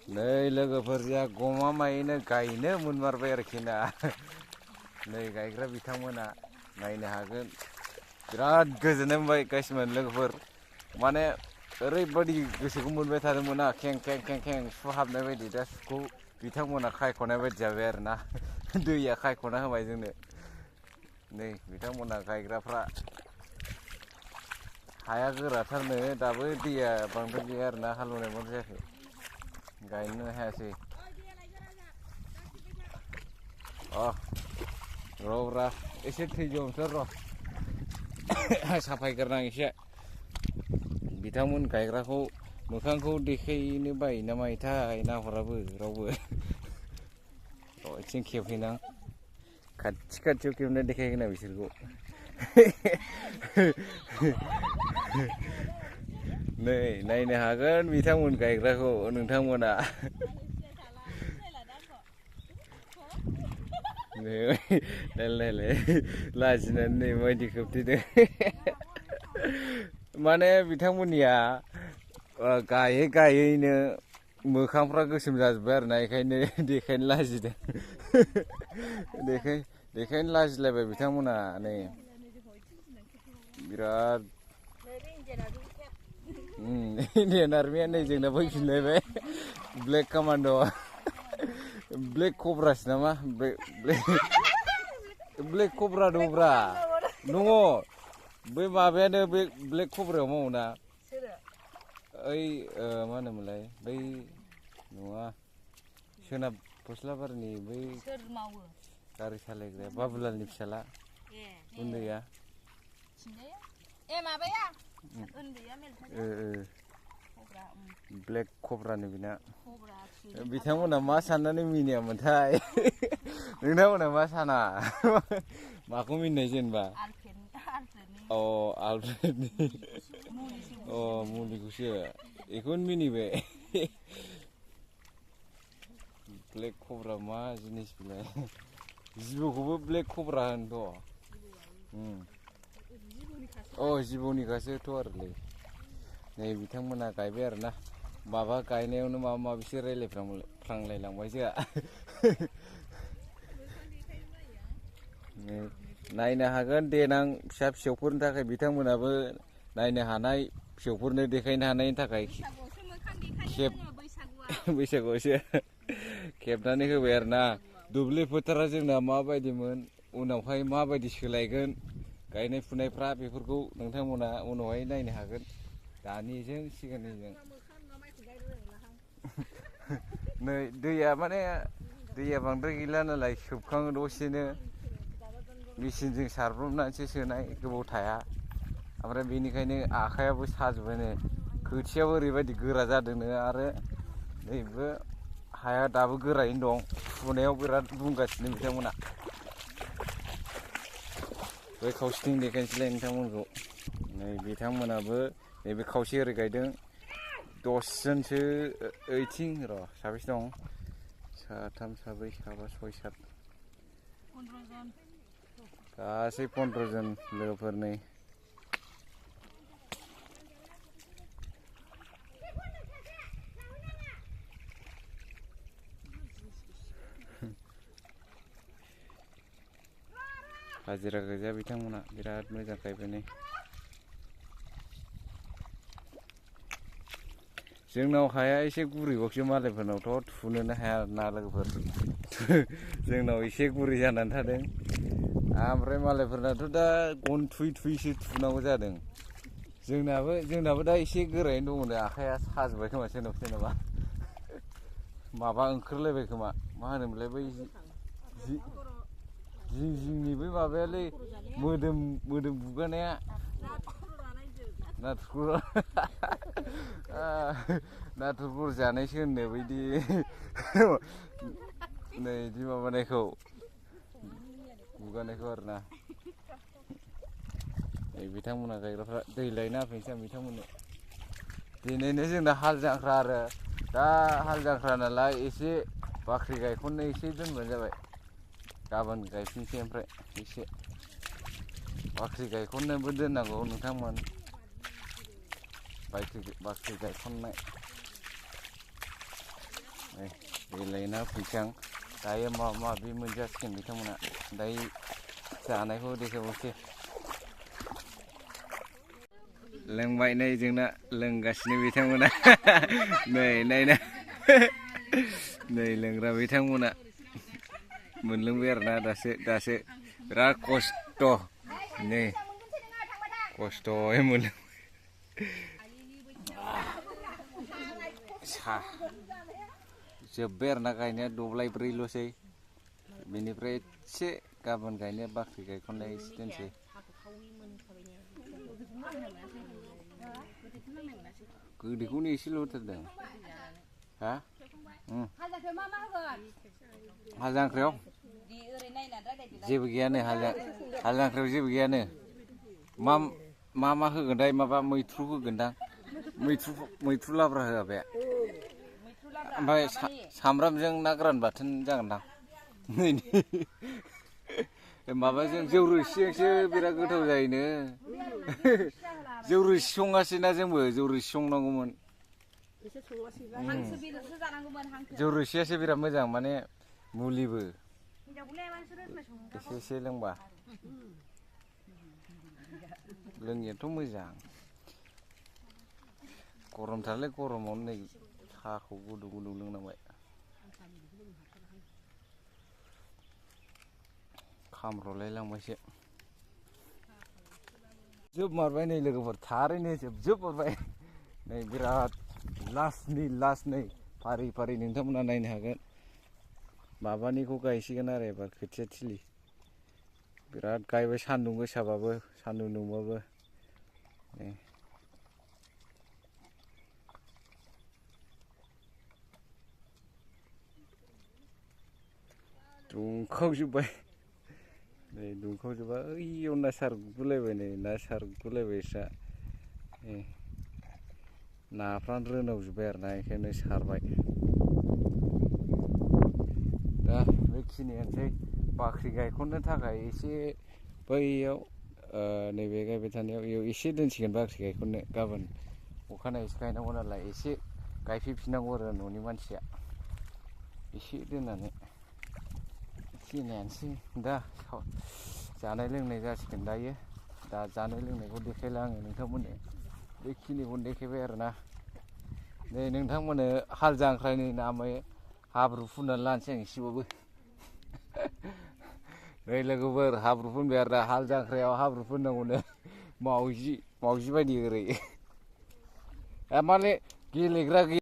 नै लोगोफोरजों गमामायैनो गायनो मोनमारबाय आरोखि ना। नै गायग्रा बिथांमोना नायनो हागोन। बिराद गोजोननाय मोनबाय गासिमोन लोगोफोर। माने ओरैबायदि गोसोखौ मोनबाय थादोंमोन ना खें खें खें खें सुहाबनाय बायदि। दा सुखौ बिथांमोना खायख'नाय बायदि जाबाय आरोना। दैया खायख'ना होबाय जोंनो। नै बिथांमोना गायग्राफ्रा हाया गोराथारनो दाबो दैया बांद्राय गैया आरोना हालेवनाय बांद्राय जायाखै। गायनो हायासै। र' एसे थैजोबसै र'। साफायग्रोनां एसे। बिथांमोन गायग्राखौ मोखांखौ देखायनो बायो ना मायोथाय नाहराबो रावबो। आथिं खेबहैनां खाथियाव खेबना देखायगोन आं बिसोरखौ। नै नायनो हागोन बिथांमोन गायग्राखौ नोंथांमोना। नायलाय लाजिनानै नै माबायदि खोबथेदों। माने बिथांमोननिया गायै गायैनो मोखांफ्रा गोसोम जाजोब्बाय आरोना बेखायनो देखायनो लाजिदों। देखायनो लाजिलायबाय बिथांमोना नै बिराद। इण्डियान आर्मिया नै जोंना फैफिनलायबाय ब्लेक कामान्ड'। ब्लेक कब्रासो नामा ब्लेक कब्रा दंब्रा दङ। बै माबायानो बे ब्लेक कब्रायाव मावोना। ओइ मा होनोमोनलाय बै नङा सोनाब गस्लाबारिनि बै सोर मावो गारि सालायग्राया बाबुलालनि फिसाला उन्दैया। ए माबाया उन्दैया ब्लेक कब्रानो बिना। बिथांमोना मा साननानै मिनियामोनथाय। नोंथांमोना मा साना माखौ मिनिनाय जेनेबा? आलफ्रेडनि मुलिखौसो बेखौनो मिनिबाय। ब्लेक कब्रा मा जिनिस बेलाय? जिबौखौबो ब्लेक कब्रा होनोथ'। जिबौनिखासोथ' आरोलै। नै बिथांमोना गायबाय आरोना। माबा गायनायावनो माबा माबिसो रायलायफ्लांलायलांबाय जोंहा। नायनो हागोन देनां फिसा फिसौफोरनि थाखाय बिथांमोनाबो नायनो हानाय फिसौफोरनो देखायनो हानायनि थाखाय बैसागुआवसो खेबनानै होबाय आरोना। दुब्लि फोथारा जोंना माबायदिमोन उनावहाय माबायदि सोलायगोन गायनाय फुनायफ्रा बेफोरखौ नोंथांमोना उनावहाय नायनो हागोन। दानिजों सिगांनिजों नै दैया बांद्राय गैला नालाय सोबखाङो दसेनो। मेचिनजों सारब्रबनानैसो सोनाय गोबाव थाया। ओमफ्राय बेनिखायनो आखाइयाबो साजोब्बायनो। खोथियाबो ओरैबायदि गोरा जादोंनो आरो नैबो हाया दाबो गोरायैनो दं। फुनायाव बिराद बुंगासिनो बिथांमोना। बै खावसेथिं देखायनोसैलाय नोंथांमोनखौ। नै बिथांमोनाबो नैबे खावसे ओरै गायदों। 10 जनसो ओइथिं र' साबेसे दं? 1 2 3 4 5 6 7 15 जन। गासै 15 जन लोगोफोर नै। हाजिरा गोजा बिथांमोना बिराद मोजां गायबाय नै। जोंनाव हाया एसे गुरैबावसो मालायफोरनावथ' थुनोनो हाया ना लोगोफोर। जोंनाव एसे गुरै जानानै थादों। ओमफ्राय मालायफोरनाथ' दा गन थुयै थुयैसो थुनांगौ जादों। जोंनाबो दा एसे गोरायैनो दङनो आखाइया साजोब्बाय खोमा सोरनाबा। माबा ओंखारलायबाय खोमा मा होनोमोनलाय बै जिंनि बै माबायालै मोदोम बुगानाया। नाथुरफोर जानायसो होननो बैदि नै बिदि माबानायखौ बुगानायखौ आरोना। बिथांमोना गायग्राफ्रा दै लायना होफैनोसै आं बिथांमोननो। दिनैनो जोंना हाल जांख्रा आरो दा हाल जांख्रा नालाय एसे बाख्रि गायखननो एसे दोनबानो जाबाय। गाबोन गायफिनसै ओमफ्राय एसे बाख्रि गायखननोबो दोननांगौ नोंथांमोन। बाख्रि गायखननाय देलायना फैसां दायो माबा माबि मोनजासिगोन बिथांमोना दायो जानायखौ देखायबावसै लोंबाय नै जोंना लोंगासिनो बिथांमोना नै नायना नै लोंग्रा बिथांमोना मोनलोंबाय आरोना दासो बिराद खस्थ' नै खस्थ'यै मोनलोंबाय जोब्बाय आरोना गायनाया दब्लायब्रैल'सै बेनिफ्राय एसे गाबोन गायनाया बाख्रि गायख'नाय एसे दोनसै गोदैखौनो एसेल' होथारदों हा हाल जांख्रायाव जेबो गैयानो हाल जांख्रायाव जेबो गैयानो मा होगोनथाय माबा मैथ्रु होगोनदां मैथ्रु लाब्रा होआ बे ओमफ्राय सामब्रामजों ना गोरान बाथोन जागोनदां माबाजों जौ रोसिजोंसो बिराद गोथाव जायोनो जौ रोसि सङासैना जोंबो जौ रोसि संनांगौमोन जौ रोसियासो बिराद मोजां माने मुलिबो एसे लोंबा लोंनायाथ' मोजां गरमथारलै गरमावनो नै साहाखौ गुदुं लोंनांबाय खामर'लाय लांबायसो जोबमारबाय नै लोगोफोर थारैनो जोबमारबाय नै बिराद लास्ट नै फारि नोंथांमोना नायनो हागोन माबानिखौ गायसिगोन आरो एबार खोथिया थिलि बिराद गायबाय सान्दुं गोसाबाबो सान्दुं दुंबाबो नै दुंखावजोब्बाय नै दुंखावजोब्बाय ओइयाव ना सारगुलायबाय नै ना सारगुलायबाय स्रा नाफ्रानो रोनावजोब्बाय आरोना बेखायनो सारबाय दा बेखिनियानोसै बाख्रि गायख'नो थाखाय एसे बैयाव नैबे गायबाय थानायाव इयाव एसे दोनसिगोन बाख्रि गायख'नो गाबोन अखानायैसो गायनांगौ नालाय एसे गायफैफिननांगौ आरो न'नि मानसिया एसे दोननानै बेखिनियानोसै दा जानाय लोंनाय जासिगोन दायो दा जानाय लोंनायखौ देखायला आङो नोंथांमोननो बेखिनिखौनो देखायबाय आरोना नै नोंथांमोननो हाल जांख्रानि नामै हाब्रु फुननानै लानोसै आं एसेबाबो नै लोगोफोर हाब्रु फुनबाय आरो हाल जांख्रायाव हाब्रु फुननांगौनो मावजि बायदि ओरै माने गेलेग्रा